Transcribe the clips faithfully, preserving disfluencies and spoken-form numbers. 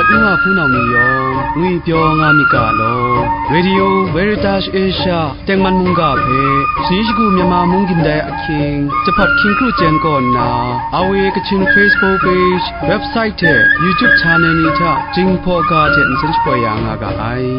Nu wa hpunau ni yawng ngwipyaw nga myit ga law, Radio Veritas Asia tengman mungga hpe, shani shagu Myanmar mung gindai ahkying, jahpat hkying kru chyen kaw nna, R V A Kachin Facebook page, website hte YouTube channel ni hta Jinghpaw ga hte nsen shapoi ya nga ga ai.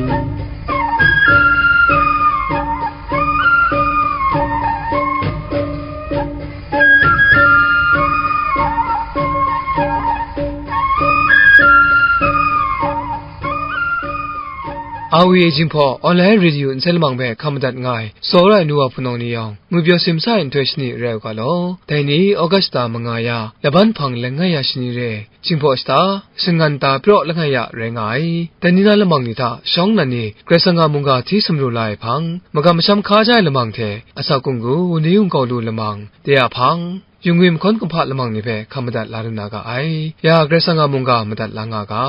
R V A Jinghpaw Online Radio nsen lamang hpe hkam madat nga ai, tsawra ai nu wa hpunau ni yawng, ngwipyaw simsa ai nhtoi shani rai u ga law. Dai ni August shata manga ya, laban hpang langai ya shani re, Jinghpaw shata, shangan ta praw langai ya rai nga ai. Dai ni na lamang ni hta shawng nnan ni Karai Kasang a mungga hti sumru la ai hpang, magam masham hkaja ai lamang hte, asak hkunggu, wunli wungkau lu lamang, de a hpang, yungwi mahkawn kumhpa lamang ni hpe hkam madat la lu na ga ai. Ya Karai Kasang a mungga madat la nga ga.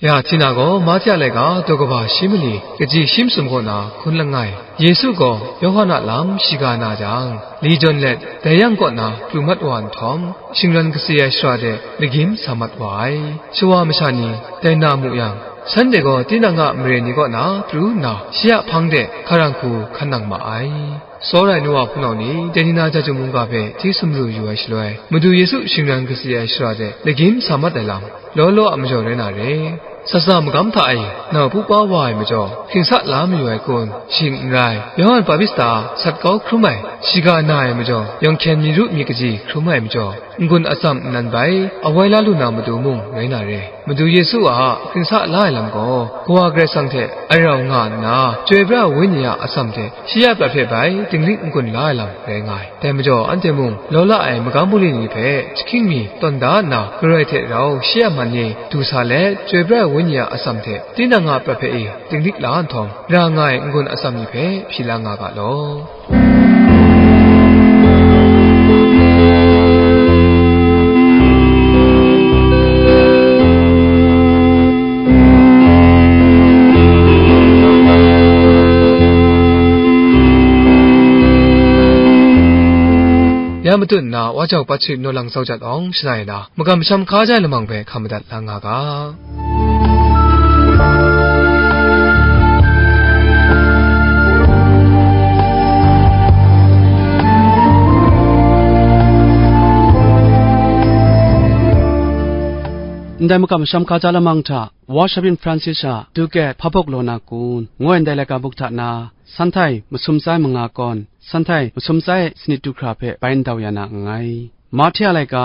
Ya Htina gaw Mahte a laika daw kaba shi mali kaji shi masum kaw na hkun langai, Yesu gaw Yawhan a lam shiga na jang, li jawn let, dai yang kaw na pru mat wa nhtawm, shingran kasi ai shara de lagyim sa mat wa ai. Shawa masha ni dai na mu yang, shanhte gaw tinang a mare ni kaw na pru nna, shi a hpang de hkarang hku hkan nang ma ai. Tsawra ai nu wa hpunau ni, dai ni na Jahtum mungga hpe hti sumru yu ai shaloi, Madu Yesu shingran kasi ai shara de lagyim sa mat ai lam, law law a majaw rai na re. Sat sa magam hta e nau pupa wa ai majaw, hkringsa la mayu ai kun? Shing n rai. Yawhan Bahtista sat kau hkrum ai, shiga na ai majaw, yawng hkyen myi ru myi kaji hkrum ai majaw, n-gun atsam nnan bai, awai la lu na matu mung rai na re. Madu Yesu a hkringsa la ai lam gaw, Kawa Karai Kasang hte arau nga nna, Chyoi Pra ai Wenyi a atsam hte shi a prat hpe bai dinglik n-gun la ai lam rai nga ai. Dai majaw, anhte mung law la ai magam bungli ni hpe jahkying mi tawn da nna, Karai hte rau shi a man ni du sa let, Chyoi Pra ai Wenyi a atsam hte tinang a prat hpe e dinglik la nhtawm, ra nga ai n-gun atsam ni hpe hpyi la nga ga law. Ya matut nna, Wa Jau Patrick Naw Lang Zau Jat Awng, shana e na, magam masham hkaja ai lamang hpe hkam madat la nga ga. Ndai makam masham hkaja lamang hta, Wa Shabyin Francis a Duket Hpa Bawk Law Na Kun, ngu ai ndai laika buk hta na, Sanhtai masum tsai manga kawn, Sanhtai masum tsai sanit du hkra hpe bai ndau ya na nngai. Mahte a laika,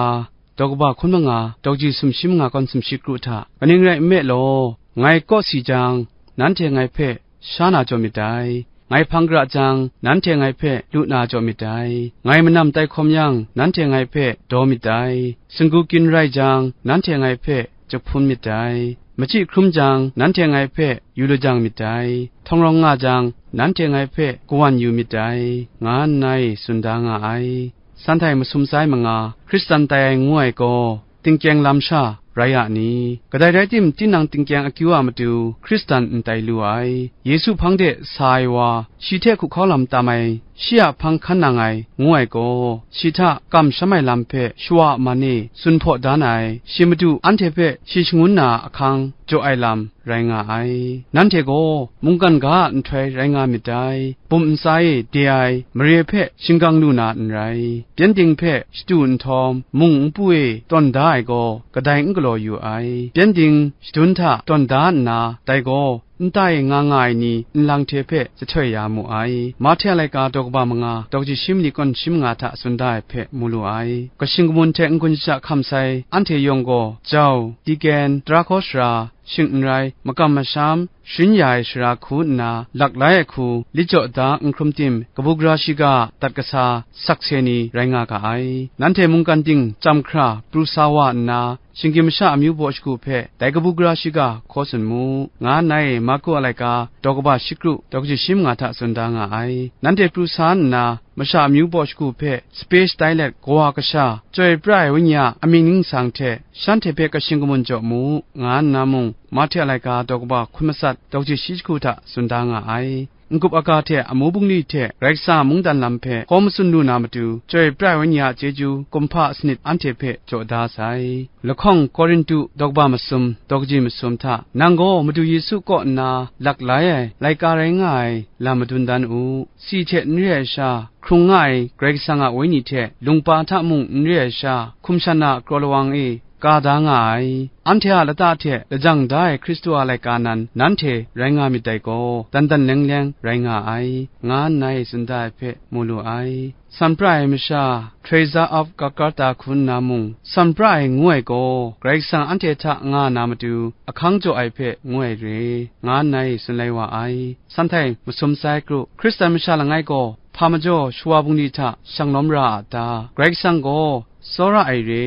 daw kaba hkun manga, daw kaji sumshi manga kawn sumshi kru hta, kaning rai nme law, ngai kawsi jang, nanhte ngai hpe sha na jaw myit dai. Ngai hpang gara jang, nanhte ngai hpe lu na jaw myit dai. Ngai manam tai hkawm yang, nanhte ngai hpe daw myit dai. Singgu kyin rai jang, nanhte ngai hpe jahpun myit dai. Machyi hkrum jang, nanhte ngai hpe yu lajang myit dai. Htawng rawng nga jang, nanhte ngai hpe kawan yu myit dai, nga nna e tsun da nga ai. Sanhtai masum tsai manga, Hkristan tai ai ngu ai gaw, tingkyeng lam sha rai a ni? Kadai rai tim, tinang tingkyeng akyu a matu Hkristan n tai lu ai. Yesu hpang de sa ai wa, shi hte hkuhkau lam tam ai, shi a hpang hkan nang ai, ngu ai gaw, shi hta kamsham ai lam hpe shawa a man e tsun hpaw dan ai, shi Madu anhte hpe shi shangun na ahkang jaw ai lam rai nga ai. Nanhte gaw mungkan ga a nhtoi rai nga myit dai. Bum ntsa e de ai mare hpe shinggang lu na n rai. Pyengdin hpe shatu nhtawm, mung npu e tawn da ai gaw kadai n galaw yu ai. Pyengdin shadun hta tawn da nna, dai gaw nta e nga nga ai ni nlang hte hpe jahtoi ya mu ai. Mahte a laika daw kaba manga, daw kaji shi mali kawn shi manga hta tsun da ai hpe mu lu ai. Kashin kamun hte n-gun shasha hkam sai anhte yawng gaw, jau, diken, tara hkaw sara, shing n rai, makam masham, sharin ya ai sara hku nna, lak lai ai hku, lit jaw da n hkrum tim, kabu gara shiga dat kasa sakse ni rai nga ga ai. Nanhte mungkan ting chyam hkra pru sa wa nna, shinggyim masha amyu baw shagu hpe dai kabu gara shiga hkaw tsun mu, nga nna e Marku a laika daw kaba shi kru, daw kaji shi manga hta tsun da nga ai. Nanhte pru sa nna, masha amyu baw shagu hpe sape shatai let, kawa kasha, Chyoi Pra ai Wenyi a amying ningsang hte shanhte hpe kashin kamun jaw mu, nga nna mung, Mahte a laika daw kaba hkun matsat daw kaji shi jahku hta tsun da nga ai. N-gup aga hte amu bungli hte Karai Kasang a mungdan lam hpe hkaw matsun lu na matu, Chyoi pra ai Wenyi a chyeju kumhpa sanit anhte hpe jaw da sai. Lahkawng Korintu daw kaba masum daw kaji masum hta, nang gaw Madu Yesu kaw nna lak lai ai laika rai nga ai lam madun dan u. Si hte n re ai sha, hkrung nga ai Karai Kasang a Wenyi hte lungpa hta mung n re ai sha, hkum shan a kraw lawang e ka da nga ai. Anhte a lata hte lajang da ai Hkristu a laika nan nanhte rai nga myit dai gaw, dan dan leng leng rai nga ai, nga nna e tsun da ai hpe mu lu ai. San pra ai masha, Teresa of Calcutta hku nna mung, san pra ai ngu ai gaw, Karai Kasang anhte hta nga na matu, ahkang jaw ai hpe ngu ai re, nga nna e tsun lai wa ai. San htai masum sai kru, Hkristan masha langai gaw, hpa majaw shawa bungli hta shang lawm ra a ta? Karai Kasang gaw tsawra ai re,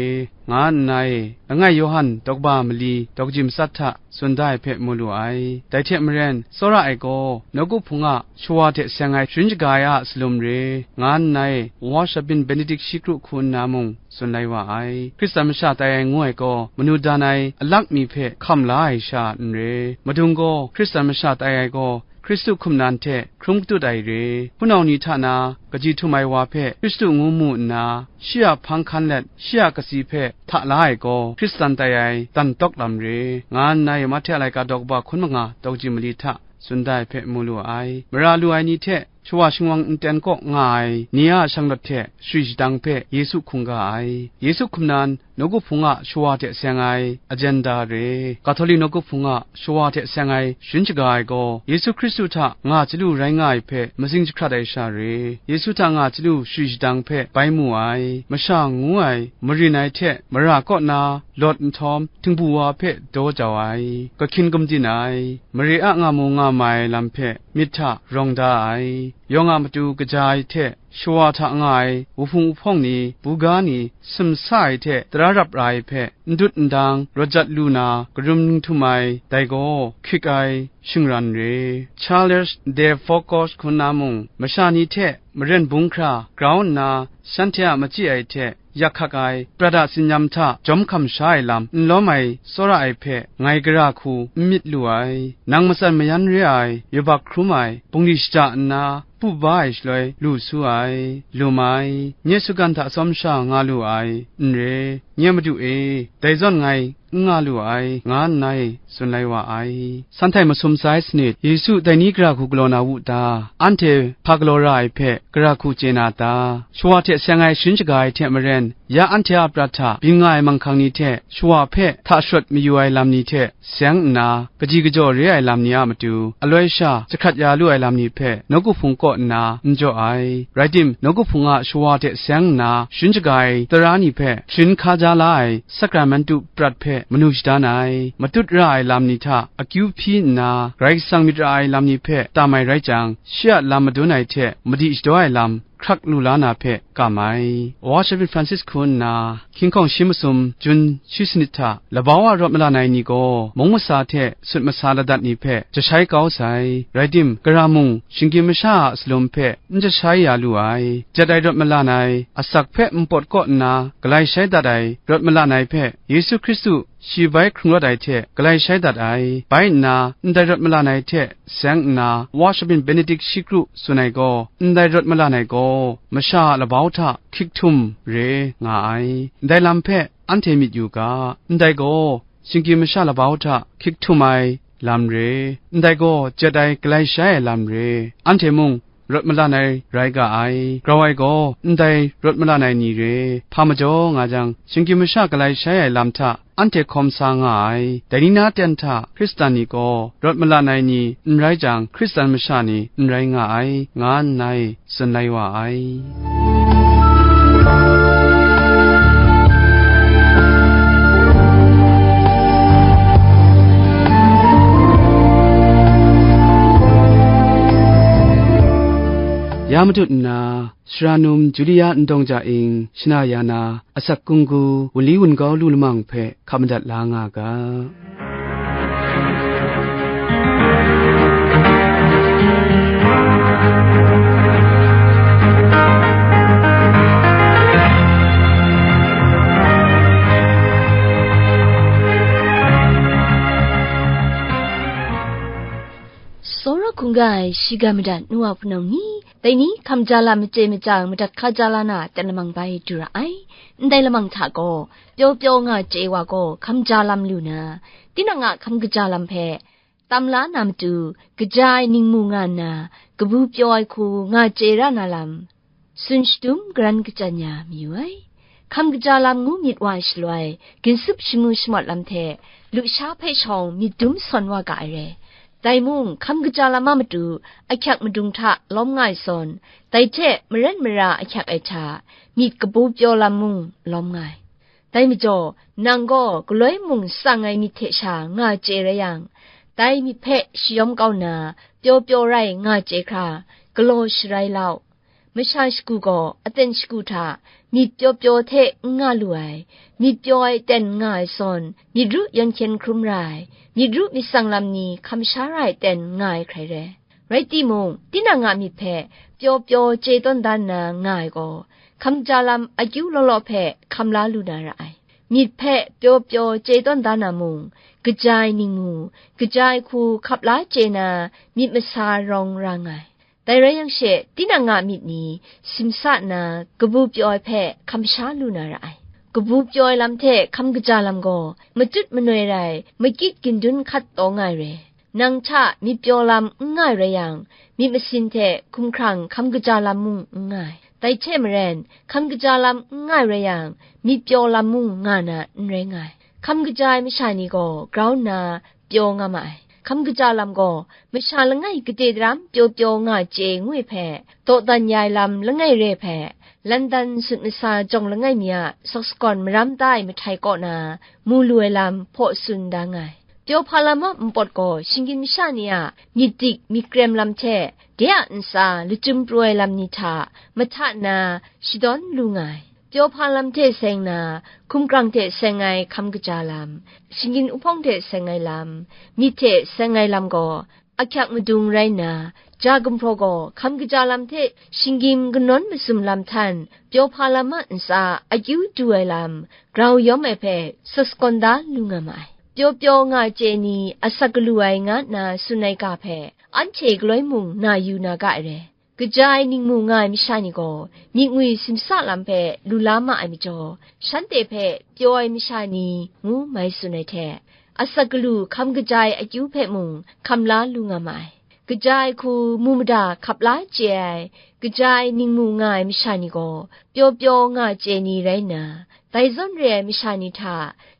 nga nna e, langai Yawhan daw kaba mali daw kaji matsat hta tsun da ai hpe mu lu ai. Dai hte maren, tsawra ai gaw, nawku hpung a shawa hte seng ai sharin shaga ai a salum re, nga nna e, Wa Shabin Benedict shi kru hku nna mung tsun lai wa ai. Hkristan masha tai ai ngu ai gaw, manu dan ai alak mi hpe hkam la ai sha n re. Madung gaw, Hkristan masha tai ai gaw, Hkristu hkum nan hte hkrum katut ai re. Hpunau ni hta na kaji htum ai wa hpe Hkristu ngu mu nna, shi a hpang hkan let, shi a katsi hpe hta la ai gaw, Hkristan tai ai dan tawk lam re, nga nna e Mahte a laika daw kaba hkun manga daw kaji mali hta tsun da ai hpe mu lu ai. Mara lu ai ni hte shawa shingwang nten kaw nga ai ni a shanglawt hte shari shadang hpe Yesu hkungga ga ai. Yesu hkum nan nawku hpung a shawa hte seng ai ajenda re. Katolik nawku hpung a shawa hte seng ai sharin shaga ai gaw, Yesu Hkristu hta nga chyalu rai nga ai hpe matsing jahkrat ai sha re. Yesu hta nga chyalu shari shadang hpe bai mu ai, masha ngu ai, marin ai hte mara kaw na lawt nhtawm, htingbu wa hpe daw jau ai, kahkyin gumdin ai, mare a nga mu nga ma ai lam hpe myit hta rawng da ai, yawng a matu kaja ai hte shawa hta nga ai wuhpung wuhpawng ni, buga ni, sumsa ai hte tara rap ra ai hpe, n dut n dang rawt jat lu na karum htum ai, dai gaw hkrik ai shingran re. Charles de Foucauld hku nna mung, masha ni hte maren bung hkra grau nna, shanhte a machyi ai hte yak hkak ai, prat a tsin-yam hta jawm hkam sha ai lam n lawm ai tsawra ai hpe ngai gara hku n myit lu ai. Nang matsan mayan re ai, yubak hkrum ai, bungli shaja nna, pu ba ai shaloi lu su ai, lum ai, nye sugan hta tsawm sha nga lu ai, n re, nye Madu e, dai zawn ngai n nga lu ai, nga nna e tsun lai wa ai. San htai masum sai sanit, Yesu dai ni gara hku galaw na wu ta? Anhte hpa galaw ra ai hpe gara hku chye na ta? Shawa hte seng ai sharin shaga ai hte maren, ya anhte a prat hta byin nga ai manghkang ni hte, shawa hpe hta sharawt mayu ai lam ni hte seng nna, kaji kajaw re ai lam ni a matu, aloi sha jahkrat ya lu ai lam ni hpe, nawku hpung kaw nna n jaw ai. Rai tim, nawku hpung a shawa hte seng nna sharin shaga ai tara ni hpe sharin hkaja la ai sakramentu prat hpe manu shadan ai, matut ra ai lam ni hta akyu hpyi nna, Karai Kasang myit ra ai lam ni hpe tam ai rai jang, shi a lam madun ai hte madi shadaw ai lam hkrak lu la na hpe kam ai. Wa Shabin Francis hku nna, hkying hkawng shi masum, jun shi sanit hta, labau a rawt malan ai ni gaw, mung masa hte sut masa ladat ni hpe jashai kau sai. Rai tim, gara mung, shinggyim masha a salum hpe n jashai ya lu ai. Jet ai rawt malan ai, asak hpe npawt kaw nna galai shai dat ai rawt malan ai hpe, Yesu Hkristu shi bai hkrung rawt ai hte galai shai dat ai. Bai nna, ndai rawt malan ai hte seng nna, Wa Shabin Benedict shi kru tsun ai gaw, ndai rawt malan ai gaw, masha a labau hta hkyik htum re nga ai. Ndai lam hpe anhte myit yu ga, ndai gaw, shinggyim masha labau hta hkyik htum ai lam re, ndai gaw, jet ai galai shai ai lam re. Anhte mung, rawt malan ai rai ga ai. Grau ai gaw, ndai rawt malan ai ni re, hpa majaw nga jang, shinggyim masha galai shai ai lam hta anhte hkawm sa nga ai. Dai ni na ten hta Hkristan ni gaw, rawt malan ai ni n rai jang, Hkristan masha ni n rai nga ai, nga nna e tsun lai wa ai. Ya matut nna, Sara num Julia Ndawng Ja Ing, shana ya na, asak kunggu, wunli wungau lu lamang hpe hkap madat la nga ga. Tsawra hkungga ai shiga madat nu wa hpunau ni, dai ni hkam ja lam machye machyang madat hka ja la na ten lamang bai du ra ai. Ndai lamang hta gaw, pyaw pyaw nga chye wa gaw hkam ja lam lu na, tinang a hkam kaja lam hpe tam la na matu, kaja ai ningmu nga nna, kabu pyaw ai hku nga chye ra na lam, tsun shadum karan kachyan ya mayu ai. Hkam kaja lam ngu myit wa shaloi, ginsup shamu shamawt lam hte, lusha hpe shawng myit dum sawn wa ga ai re. Dai mung, hkam kaja lam a matu, ahkyak madung hta lawm nga ai zawn, dai hte maren mara ahkyak ai hta, myit kabu pyaw lam mung lawm nga ai. Dai majaw, nang gaw galoi mung tsang ai myit hte sha nga chye rai yang, dai myit hpe shayawm kau nna, pyaw pyaw rai nga chye hkra, galaw sharai lau. Masha shagu gaw aten shagu hta myit pyaw pyaw hte n nga lu ai, myit pyaw ai ten n nga ai zawn, myit ru yawn hkyen hkrum ra ai, myit ru myit tsang lam ni hkam sha ra ai ten n nga ai hkrai re. Rai timung, tinang a myit hpe pyaw pyaw chye tawn da nna nga ai gaw, hkam ja lam akyu law law hpe hkam la lu na ra ai. Myit hpe pyaw pyaw chye tawn da na mung, kaja ai ningmu, kaja ai hku hkap la chye na myit masa rawng ra nga ai. Dai rai yang she, tinang a myit ni simsa nna kabu pyaw ai hpe hkam sha lu na ra ai. Kabu pyaw ai lam hte hkam kaja lam gaw, matut manoi rai, makit gindun hkat taw nga ai re. Nang hta myit pyaw lam n nga ai rai yang, myit masin hte hkumhkrang hkam kaja lam mung n nga ai. Dai hte maren, hkam kaja lam n nga ai rai yang, myit pyaw lam mung nga na n rai nga ai. Hkam kaja ai masha ni gaw grau nna pyaw nga ma ai. Hkam kaja lam gaw, masha langai gade daram pyaw pyaw nga chye ngu ai hpe, dawdan ya ai lam langai re hpe, London sut masa jawng langai mi a sawk sagawn maram da ai mahtai kaw na mu lu ai lam hpaw tsun da nga ai. Pyaw hpa lam a npawt gaw, shinggyim masha ni a myit dik myit krem lam hte, de a ntsa lachyum pru ai lam ni hta mahta na shadawn lu nga ai. Pyaw hpa lam hte seng na, hkumhkrang hte seng ai hkam kaja lam, shinggyim uphawng hte seng ai lam, myit hte seng ai lam gaw, ahkyak madung rai nna, ja gumhpraw gaw hkam kaja lam hte shinggyim kanawn masum lam htan, pyaw hpa lam a ntsa akyu du ai lam, grau yawm ai hpe sawk sagawn da lu nga ma ai. Pyaw pyaw nga chye ni asak galu ai nga nna tsun ai ga hpe, anhte galoi mung na yu na ga ai re. Kaja ai ningmu nga ai masha ni gaw, myit ngwi simsa lam hpe lu la ma ai majaw, shanhte hpe pyaw ai masha ni ngu mai tsun ai hte, asak galu hkam kaja ai akyu hpe mung hkam la lu nga ma ai. Kaja ai hku mu mada hkap la chye ai, kaja ai ningmu nga ai masha ni gaw, pyaw pyaw nga chye ni rai nna, dai zawn re ai masha ni hta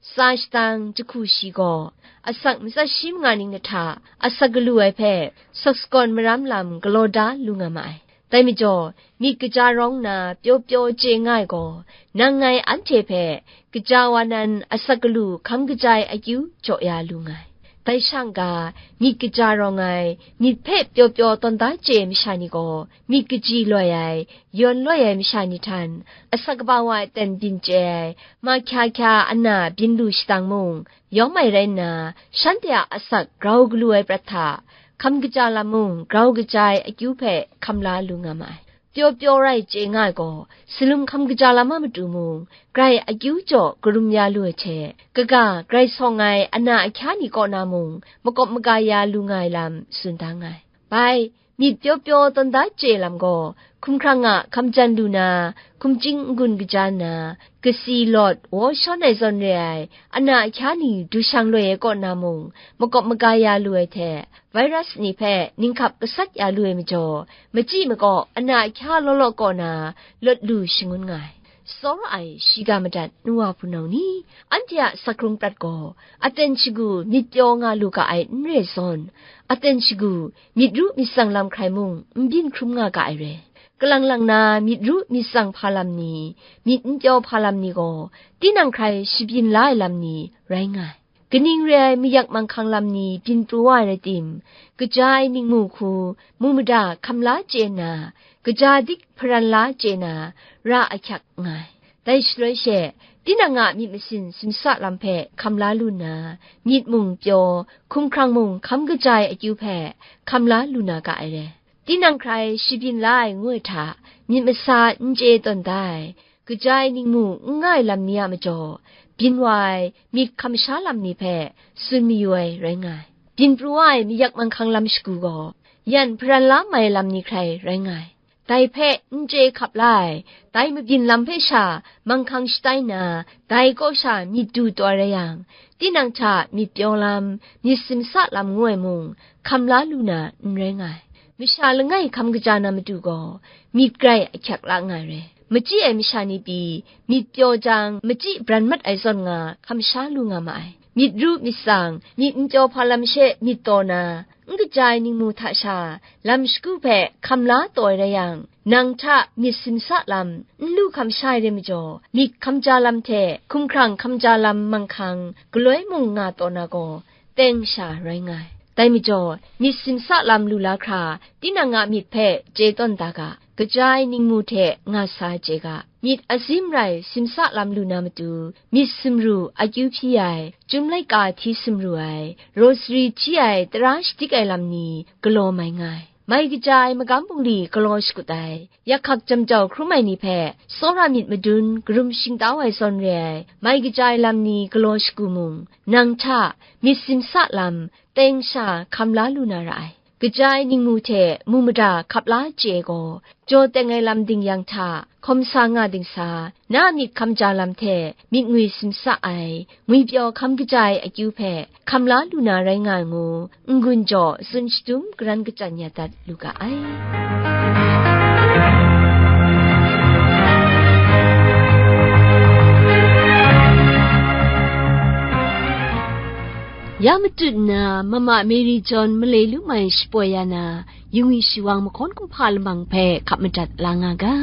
tsa shatang jahku shi gaw, asak matsat shi manga ning hta asak galu ai hpe sawk sagawn maram lam galaw da lu nga ma ai. Dai majaw, myit kaja rawng na pyaw pyaw chye nga ai gaw, nang ngai anhte hpe kaja wa nan asak galu hkam kaja ai akyu jaw ya lu nga ai. Dai shang ga, myit kaja rawng ai, myit hpe pyaw pyaw tawn da chye ai masha ni gaw, myit kaji loi ai, yawn loi ai masha ni htan, asak kaba wa ai ten byin chye ai, ma hkya hkya ana byin lu shatang mung, yawm ai rai nna, shanhte a asak grau galu ai prat hta, hkam kaja lam mung grau kaja ai akyu hpe hkam la lu nga ma ai. Pyaw pyaw rai chye nga ai gaw, salum hkam kaja lam a matu mung, grai akyu jaw karum ya lu ai hte, kaga grai sawng ai ana ahkya ni kaw na mung, makawp maga ya lu nga ai lam tsun da nga ai. Bai, myit pyaw pyaw tawn da chye lam gaw, hkumhkrang a hkam jan lu na, hkumching n-gun kaja nna, kasi lawt, waw shawn ai zawn re ai, ana ahkya ni du shang loi ai kaw na mung, makawp maga ya lu ai hte, virus ni hpe ninghkap gasat ya lu ai majaw, machyi makaw ana ahkya law law kaw na, lawt lu shangun nga ai. Tsawra ai shiga madat nu wa hpunau ni, anhte a sakrung prat gaw, aten shagu myit pyaw nga lu ga ai n re zawn, aten shagu myit ru myit tsang lam hkrai mung n byin hkrum nga ga ai re. Kalang lang na myit ru myit tsang hpa lam ni, myit n pyaw hpa lam ni gaw, tinang hkrai shabyin la ai lam ni rai nga ai. Kaning re ai mayak manghkang lam ni byin pru wa ai rai tim, kaja ai ningmu hku mu mada hkam la chye nna, kaja dik hparan la chye na, ra ahkyak nga ai. Dai shaloi she, tinang a myit masin simsa lam hpe hkam la lu nna, myit mung pyaw, hkumhkrang mung hkam kaja ai akyu hpe hkam la lu na ga ai re. Tinang hkrai shabyin la ai ngu ai hta, myit masa n chye tawn da ai, kaja ai ningmu n nga ai lam ni a majaw, byin wa ai myit hkam sha lam ni hpe tsun mayu ai rai nga ai. Byin pru wa ai mayak manghkang lam shagu gaw, yan hparan la mai lam ni hkrai rai nga ai. Dai hpe n chye hkap la ai, dai mabyin lam hpe sha manghkang shatai nna, dai kaw sha myit du taw ai rai yang, tinang hta myit pyaw lam, myit simsa lam ngu ai mung, hkam la lu na n rai nga ai. Masha langai hkam kaja na matu gaw, myit grai ahkyak la nga ai rai. Machyi ai masha ni pyi, myit pyaw jang, machyi bran mat ai zawn nga, hkam sha lu nga ma ai. Myit ru myit tsang, myit n pyaw hpa lam she myit taw na, n kaja ai ningmu hta sha, lam shagu hpe hkam la taw ai rai yang, nang hta myit simsa lam, n lu hkam sha ai rai majaw, myit hkam ja lam hte hkumhkrang hkam ja lam manghkang, galoi mung nga taw na gaw, teng sha rai nga ai. Dai majaw, myit simsa lam lu la hkra, tinang a myit hpe chye tawn da ga, kaja ai ningmu hte nga sa chye ga, myit azim rai simsa lam lu na matu, myit sumru akyu hpyi ai, Chyum laika hti sumru ai, rosary hti ai, tara shadik ai lam ni galaw mai nga ai. Mai kaja ai magam bungli galaw shakut ai, yakhak jam jau hkrum ai ni hpe, tsawra myit madun karum shingtau ai zawn re ai, mai kaja ai lam ni galaw shagu mung, nang hta myit simsa lam teng sha hkam la lu na ra ai. Kaja ai ningmu hte mu mada hkap la chye gaw, jaw teng ai lam ding yang hta, hkawm sa nga ding sa, na a myit hkam ja lam hte myit ngwi simsa ai, ngwipyaw hkam kaja ai akyu hpe hkam la lu na rai nga ai ngu, n-gun jaw tsun shadum karan kachyan ya dat lu ga ai. Ya matut nna, Mama Mary John malai lu mai shapoi ya na, yungwi shiwang mahkawn kumhpa lamang hpe hkap madat la nga ga.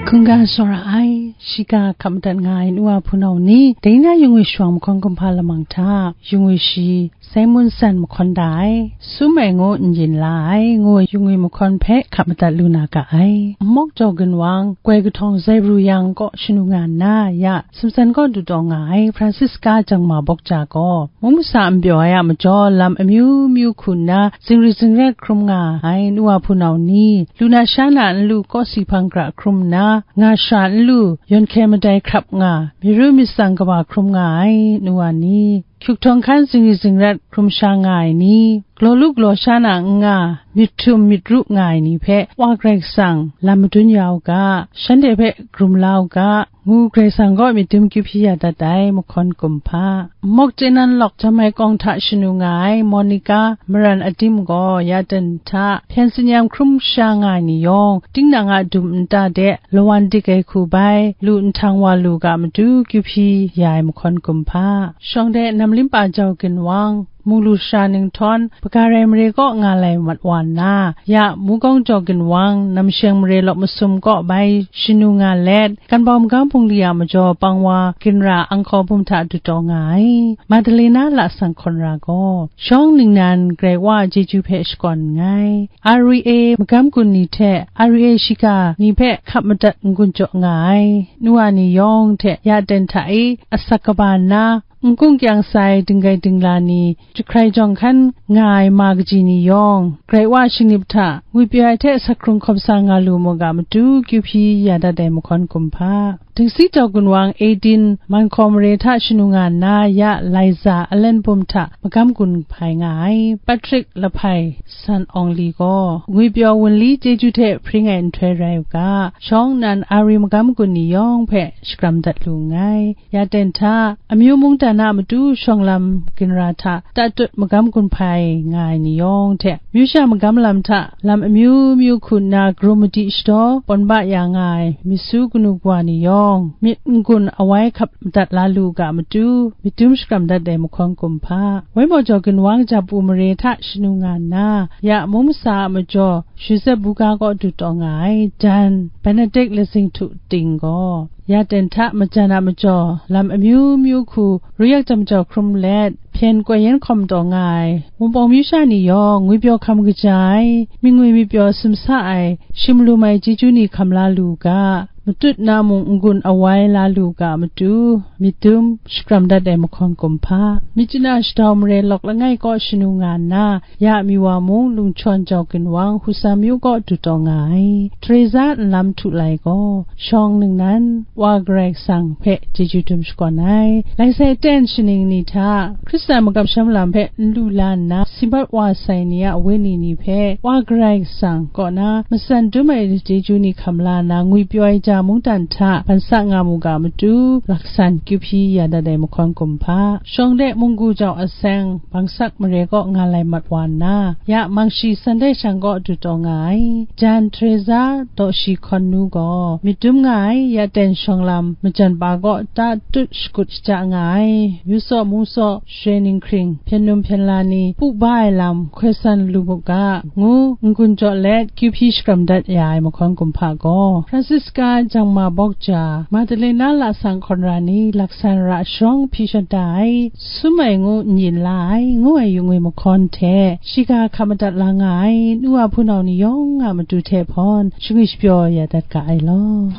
Hkungga tsawra ai, shiga hkap madat nga ai nu wa hpunau ni, dai na yungwi shiwang mahkawn kumhpa lamang hta, yungwi shi, Simon San mahkawn da ai, sum ai ngu n yin la ai, ngu ai yungwi mahkawn hpe hkap madat lu na ga ai. Mawk jaw ginwang, goi kahtawng zai ru yang kaw shanu nga nna, ya Simsan kaw du taw nga ai, Francisca jangma bawk ja gaw, mung masa n pyaw ai a majaw, lam amyu myu hku nna, zingri zingrat hkrum nga ai, nu wa hpunau ni, lu na sha na n lu, kawsi hpang gra hkrum nna, nga sha n lu, yawn hkye madai hkrap nga, myit ru myit tsang kaba hkrum nga ai, nu wa ni, hkyuk htawng hkan zingri zingrat hkrum sha nga ai ni, galaw lu galaw sha na n nga, myit htum myit ru nga ai ni hpe, Wa Karai Kasang lam madun ya u ga, shanhte hpe karum la u ga, ngu Karai Kasang kaw myit dum kyu hpyi ya dat ai mahkawn kumhpa. Mawk chye nan lawk jam ai kawng hta shanu nga ai Monica maran adim gaw ya ten hta hpyen tsin-yam hkrum sha nga ai ni yawng, tinang a dum nta de lawan dik ai hku bai, lu nhtang wa lu ga matu kyu hpyi ya ai mahkawn kumhpa. Shawng de nam limpa jau ginwang, mung lu sara ning htawn, Bagarai mare kaw nga lai mat wa nna, ya Mukawng jaw ginwang, namsheng mare lawk masum kaw bai shanu nga let, Kanbau magam bungli a majaw pang wa ginra anghkaw bum hta dut taw nga ai, Madalena lasang hkawn ra gaw, shawng ningnan Karai Wa a chyeju hpe shakawn nngai. R V A magam gun ni hte R V A shiga ni hpe hkap madat n-gun jaw nga ai, nu wa ni yawng hte ya ten hta e asak kaba nna, n-gung kyang sai dinggai dingla ni jahkrai jawng hkan nga ai ma kaji ni yawng, Karai Wa shingnip hta ngwipyaw ai hte asak hkrung hkawm sa nga lu mu ga matu kyu hpyi ya dat ai mahkawn kumhpa. Dingsi jau gunwang Edin, Manhkaw mare hta shanu nga nna, ya Laiza alen bum hta magam gun hpai nga ai, Patrick lahpai san awng li gaw, ngwipyaw wunli chyeju hte hpring ai nhtoi rai u ga, shawng nnan Ari magam gun ni yawng hpe shakram dat lu nngai. Ya ten hta, amyu mungdan a matu shawng lam ginra hta tatut magam gun hpai nga ai ni yawng hte, myu sha magam lam hta lam amyu myu hku nna, karum madi shadaw pawn ba ya nga ai, misu kanu kawa ni yawng, myit n-gun awai hkap madat la lu ga matu, myit dum shakram dat ai mahkawn kumhpa. Waimaw jaw ginwang Japu mare hta shanu nga nna, ya mung masa a majaw, Shuzep buga kaw du taw nga ai, jan, Benedict lazing htu ting gaw, ya ten hta majan a majaw, lam amyu myu hku, ruyak jam jau hkrum let, hpyen koi yan hkawm taw nga ai, Wunpawng myu sha ni yawng, ngwipyaw hkam kaja ai, myit ngwi myit pyaw simsa ai, shim lum ai chyeju ni hkam la lu u ga, matut na mung n-gun awai la lu ga a matu, myit dum shakram dat ai mahkawn kumhpa, myit chyanam shadau mare lawk langai kaw shanu nga nna, ya mi wa mung lungchawn jau ginwang Husa myu kaw du taw nga ai. Teresa nlam htu lai gaw, shawng ningnan Wa Karai Kasang hpe chyeju dum shakawn ai. Lai sai ten shaning ni hta Hkristan magam shamlam hpe n lu la nna, si mat wa sai ni a wenyi ni hpe Wa Karai Kasang kaw na matsan dum ai chyeju ni hkam la nna, ngwipyaw ai ja mungdan hta ban sa nga mu ga matu, laksan kyu hpyi ya dat ai mahkawn kumhpa, shawng de munggu jau aseng, bangsak mare kaw nga lai mat wa nna, ya Mangshi Sunday shang kaw du taw nga ai. Jan Teresa daw shi hkawn nu gaw, myit dum nga ai, ya ten shawng lam majan pa kaw ta tut shakut shaja nga ai, yu saw mung saw, share ninghkring, hpyen num hpyen la ni, pu ba ai lam, hkoi san lu mu ga, ngu n-gun jaw let, kyu hpyi shakram dat ya ai mahkawn kumhpa gaw, Francisca Jangma Bawk Ja, Madalena lasang hkawn ra ni, laksan ra shawng hpyi shada ai, sum ai ngu n yin la ai, ngu ai yung ai mahkawn hte, shiga hkap madat la nga ai, nu a hpunau ni yawng a matu hte hpawn, shangwi shapyaw ya dat ga ai law.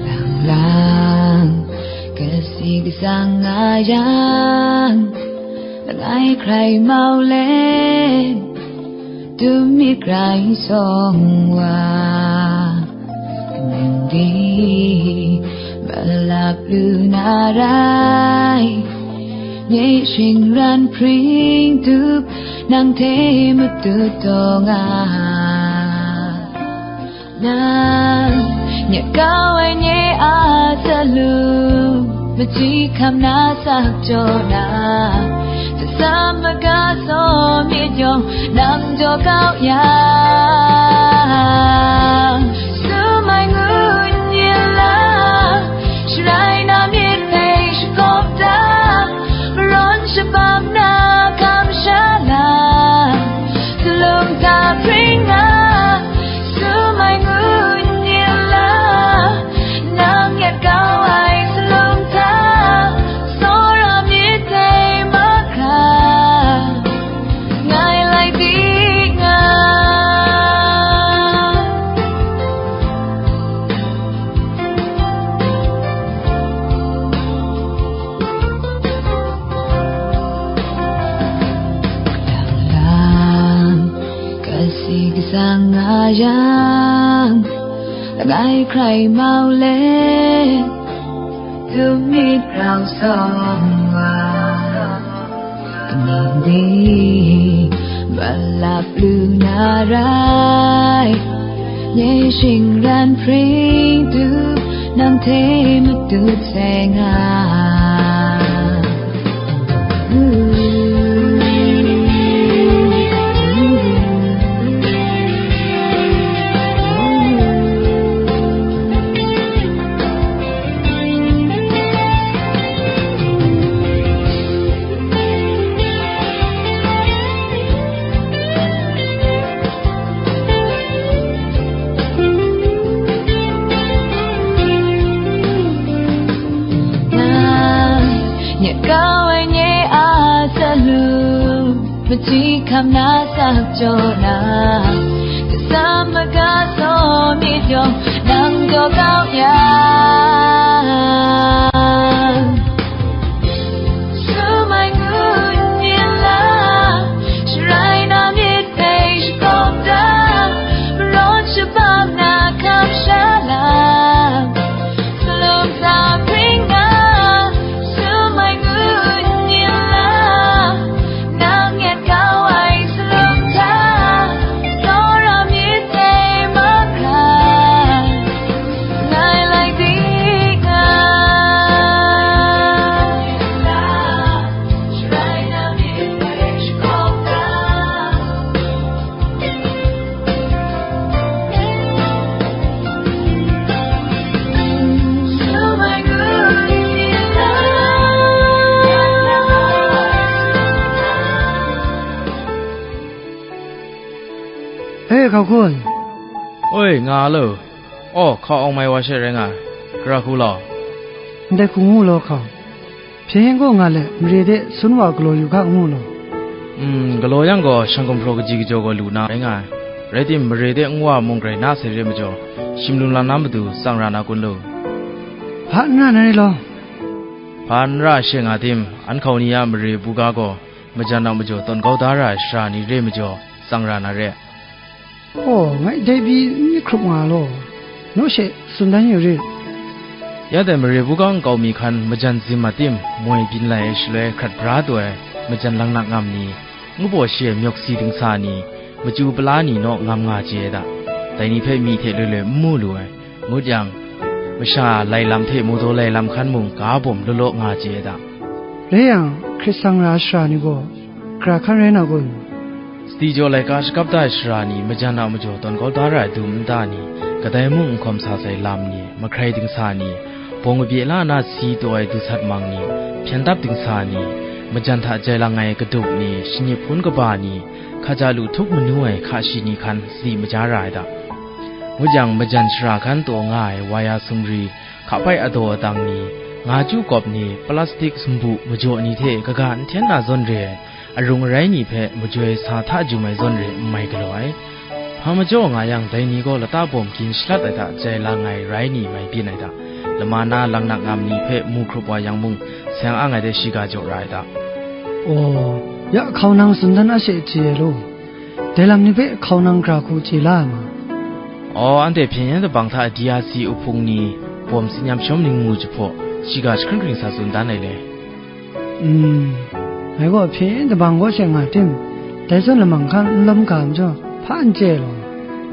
Lang lang, kasi kasang nga yang, langai hkrai mau let, dum myit hkrai sawng wa, kaning di malap lu na rai, nye shingran hpring tup, nang hte matut taw nga. Nang, nye kau ai nye a salu, machyi hkam na sak jaw na, tasam maga saw myit yawng, nang jaw kau ya. Sum ai ngu n yin la, sharai na myit hpe shakawp da, marawn shabam na kamsha la, salum hta hpring nga, sum ai ngu n yin la, nang yet kau ai salum hta, tsawra myit dai mahkra, ngai lai di nga. Lang lang, kasi kasang nga yang, langai hkrai mau let, dum myit rau sawng wa, kaning di malap lu na rai, nye shingran hpring tup, nang hte matut sai nga. Nang, nye kau ai nye a salu, machyi hkam na sak jaw na, tasam maga saw myit yawng, nang jaw kau ya. Sum ai ngu n yin la, sharai na myit hpe shakawp da, marawn shabam na kamsha la, salum sa hpring nga, sum ai ngu n yin la, nang yet kau ai salum hta, tsawra myit dai mahkra, ngai lai di nga. Hkau kun. Oi, nga lo. Aw, hkau awng mai wa she rai nga ai. Gara hku law. Ndai hku ngu law hkau. Hpyen yen gaw nga let, mare de sun wa galaw yu ga ngu law. Mm, galaw yang gaw, shang gumhpraw kaji kajaw gaw lu na rai nga ai. Rai tim, mare de nwa mung grai na sai re majaw, shim lung lang na matu tsang ra na kun lu. Hpa n ra na re law. Hpa n ra she nga tim, an hkau ni a mare buga gaw, majan a majaw tawn kau da ra ai shara ni re majaw, tsang ra na re. Aw, ngai dai pyi n myit hkrup nga law, naw she tsun dan yu rit. Ya dai mare buga nkau mi hkan majan zim a tim, moi byin lai ai shaloi hkrat bra taw ai, majan langnak ngam ni, ngu baw shi ai myawk si dingsa ni, machyu pala ni naw ngam nga chye ai da. Dai ni hpe myi hte loi loi n mu lu ai. Ngut yang, masha lai lam hte mawdaw lai lam hkan mung ga bawm law law nga chye ai da. Rai yang, hkrit sang ra ai shara ni gaw, gara hkan rai na kun? Sadi jaw laika shakap da ai shara ni, majan a majaw tawn kau da ra ai dum nta ni, kadai mung n hkawm sa sai lam ni, mahkrai dingsa ni, bawng kabye la na si taw ai du sat mang ni, hpyen dap dingsa ni, majan hta jai lang ai kaduk ni, shanyi hpun kaba ni, hkaja lu htup manu ai hka shi ni hkan sadi maja ra ai da. Ngut yang, majan shara hkan taw nga ai waya sumri, hkapai adaw adang ni, nga chyu kawp ni, plastik sumbu majaw ni hte kaga n hten na zawn re ai, arung arai ni hpe majoi sa hta jum ai zawn re n mai galaw ai. Hpa majaw nga yang, dai ni gaw lata bawm gin shalat ai hta jai lang ai rai ni mai byin ai da. Lama na langnak ngam ni hpe mu hkrup wa yang mung, seng ang ai de shiga jaw ra ai da. Aw, ya hkau nang tsun dan a she chye ai law. Dai lam ni hpe hkau nang gara hku chye la ai ma? Aw, anhte hpyen yen dabang hta D R C uhpung ni bawm tsin yam shawm ning mu jahpaw, shiga jahkring hkring sa tsun dan ai le. Mm, ngai gaw hpyen yen dabang kaw she nga tim, dai zawn lamang hkan n lawm ga majaw, hpa n chye law.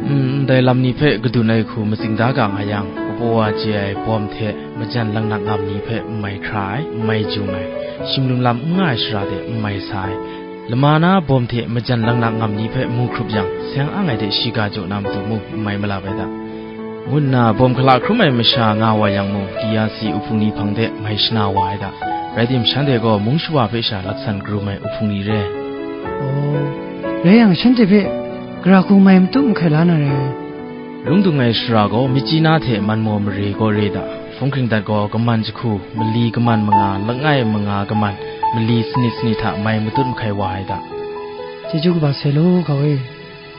Mm, ndai lam ni hpe kadun ai hku matsing da ga nga yang, kabaw wa chye ai bawm hte majan langnak ngam ni hpe n mai hkra ai, n mai jum ai, shim lung lam n nga ai shara de n mai sa ai, lama na bawm hte majan langnak ngam ni hpe mu hkrup yang, seng ang ai de shiga jaw na matu mung n mai malap ai da, ngu nna bawm hkala hkrum ai masha nga wa yang mung, D R C uhpung ni hpang de mai shana wa ai da. Rai tim, shanhte gaw mung shawa hpe sha laksan karum ai uhpung ni re. Aw, rai yang, shanhte hpe gara hku mai matut mahkai la na re. Lung dung ai shara gaw, myitkyina hte manmaw mare gaw re da. Hpung hkring dat gaw, kaman jahku, mali kaman manga, langai manga kaman, mali sanit sanit hta mai matut mahkai wa ai da. Chyeju kaba sai law, hkau e.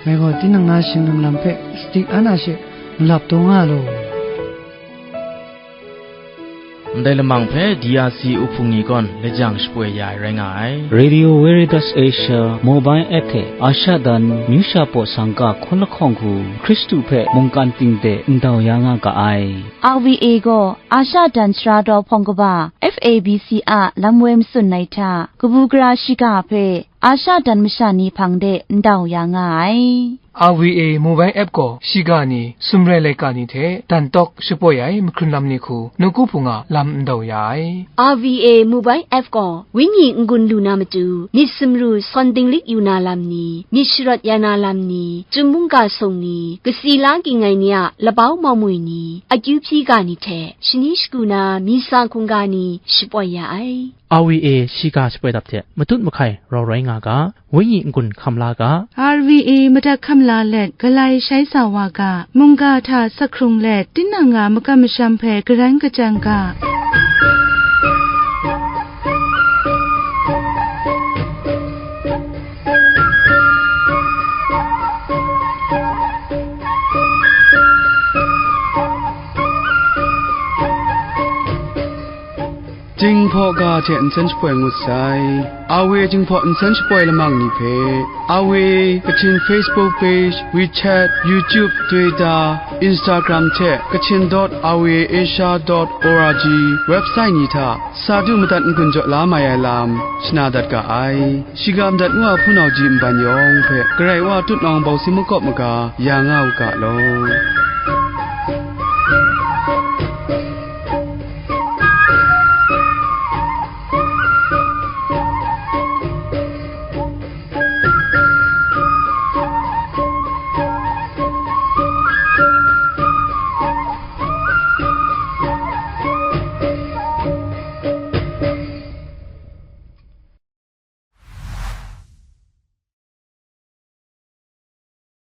Ngai gaw tinang na shing lung lam hpe sadi an a she malap taw nga law. Ndai lamang hpe D R C uhpung ni gawn lajang shapoi ya ai rai nga ai. Radio Veritas Asia mobile app hte Asha dan myu sha paw sangka hkawn lahkawng hku Hkristu hpe mungkan ting de ndau ya nga ga ai. R V A gaw Asha dan sara daw hpawng kaba F A B C a lam woi matsun ai hta, kabu gara shiga hpe Asha dan masha ni hpang de ndau ya nga ai. R V A mobile app gaw shiga ni, sumrai laika ni hte dan tawk shapoi ai mahkrun lam ni hku, nawku hpung a lam ndau ya ai. R V A mobile app gaw wenyi n-gun lu na matu, myit sumru sawn dinglik yu na lam ni, myit sharawt ya na lam ni, chyum mungga sung ni, kasi la ging ai ni a labau mau mwi ni, akyu hpyi ga ni hte shani shagu na misa hkungga ni shapoi ya ai. R V A shiga shapoi dap hte matut mahkai rau rai nga ga, wenyi n-gun hkam la ga. R V A madat hkam la let, galai shai sa wa ga, mungga hta sak hkrung let, tinang a makam masham hpe garan kachyan ga. Jinghpaw ga hte nsen shapoi ngut sai. R V A Jinghpaw nsen shapoi lamang ni hpe, R V A Kachin Facebook page, WeChat, YouTube, Twitter, Instagram hte Kachin dot R V A Asia dot O R G website ni hta sa du madat n-gun jaw la mai ai lam shana dat ga ai. Shiga madat ngu a hpunau ji nban yawng hpe Karai Wa tut nawng bau si makawp maga ya nga u ga law.